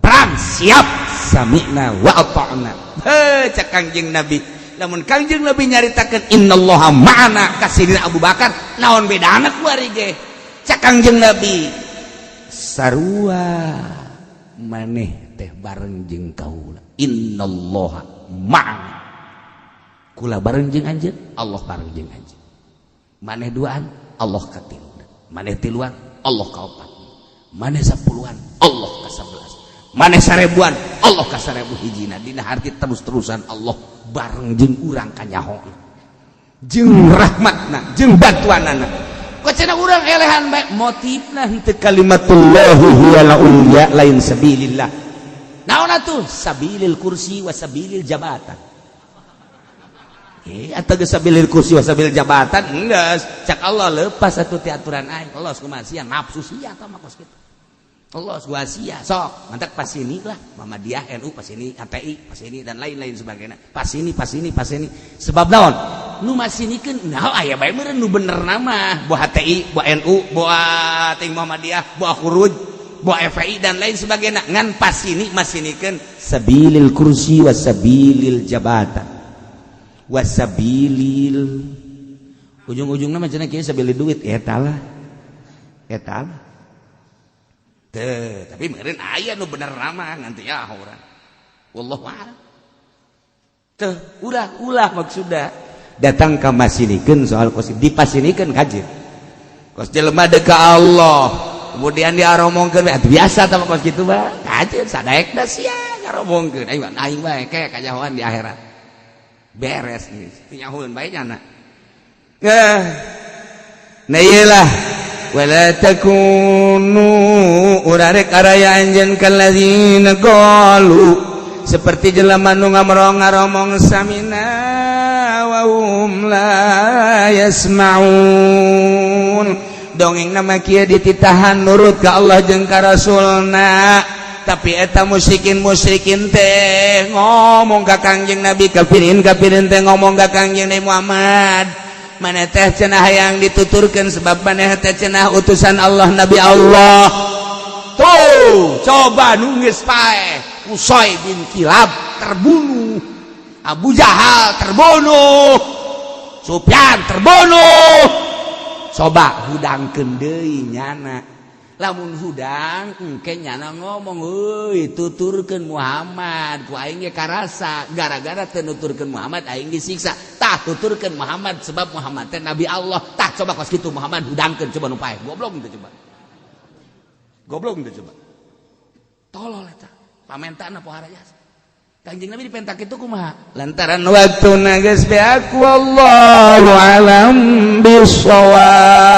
perang siap sami'na wa ata'na heuh cak Kangjeng Nabi lamun Kangjeng Nabi nyaritakeun innallaha ma'ana ka Sidina Abu Bakar naon bedana ku ari ge cak Kangjeng Nabi sarua maneh teh bareng jeung kaula innallaha ma'ana kula bareng jeung anjeun Allah bareng jeung anjeun maneh duaan Allah katiluna maneh tiluan Allah kaopat maneh sapuluhan Allah ka 11 Maneh sarebuan, Allah ka 1000 hijina. Dina harti terus-terusan Allah bareng jeung urang kanyaho, jeung rahmatna, jeung bantuanana. Kok cenah urang elehan bae, motifna henteu kalimatullahi hiyal ulya, lain sabilillah. Naon atuh? Sabilil kursi wa sabilil jabatan. Atau geus sabilil kursi wa sabilil jabatan geus cak Allah lepas atuh ti aturan aing. Allah kumaha sia, nafsu sia tah mah kos kitu. Allah gua sia sok mantak pas ini lah Muhammadiyah, NU pas ini, HTI pas ini, dan lain-lain sebagainya, pas ini, pas ini, pas ini. Sebab naon nu masinikeun? Nah, aya bae meureun nu bener nama buah HTI, buah NU, buah ting Muhammadiyah, buah Khuruj, buah FPI, dan lain sebagainya. Ngan pas ini masinikeun sabilil kursi wa sabilil jabatan wa sabilil ujung-ujungna mah cenah kieu, sabilil duit. Eta lah, eta lah. Teu, tapi meureun aya nu bener nama nganti ya urang. Wallahu a'lam. Teu, ulah ulah maksudna datang ka masinikeun soal kos dipasinikeun kaji. Kos jelema deuk ka Allah, kemudian diaromongkeun biasa tah kos kitu mah. Kaji sadaekna sia ngaromongkeun. Aing aing bae kayak kanyahoan di akhirat. Beres geus. Nyahoeun bae nyana. Eh. Nah, iyalah, wala takunu urang rek araya anjeun kalladzina qalu, seperti jelema nu ngamrong ngaromong samina wa hum la yasmaun. Dongeng nama kieu, dititahan nurut ka Allah jeung ka Rasulna, tapi eta musyrikin musyrikin teh ngomong ka Kangjeng Nabi, kafirin kafirin teh ngomong ka Kangjeng Nabi Muhammad, "Maneh teh cenah yang dituturkan sebab maneh teh cenah utusan Allah, Nabi Allah." Tuh, coba nu geus paeh, Qushay bin Kilab terbunuh, Abu Jahal terbunuh, Sufyan terbunuh. Coba hudangkeun deui nyana. Lamun hudang engke nyana ngomong, "Euy, tuturkeun Muhammad, ku aing ge karasa gara-gara teu nuturkeun Muhammad aing disiksa. Tah, tuturkeun Muhammad sebab Muhammad teh nabi Allah." Tah, coba kos kitu Muhammad hudangkeun, coba nu paeh. Goblok teu coba? Goblok teu coba? Tolol eta pamentaan pohara jasa. Kanjeng Nabi dipentak itu kumaha? Lantaran waktu geus beak, wallahu alam bisawab.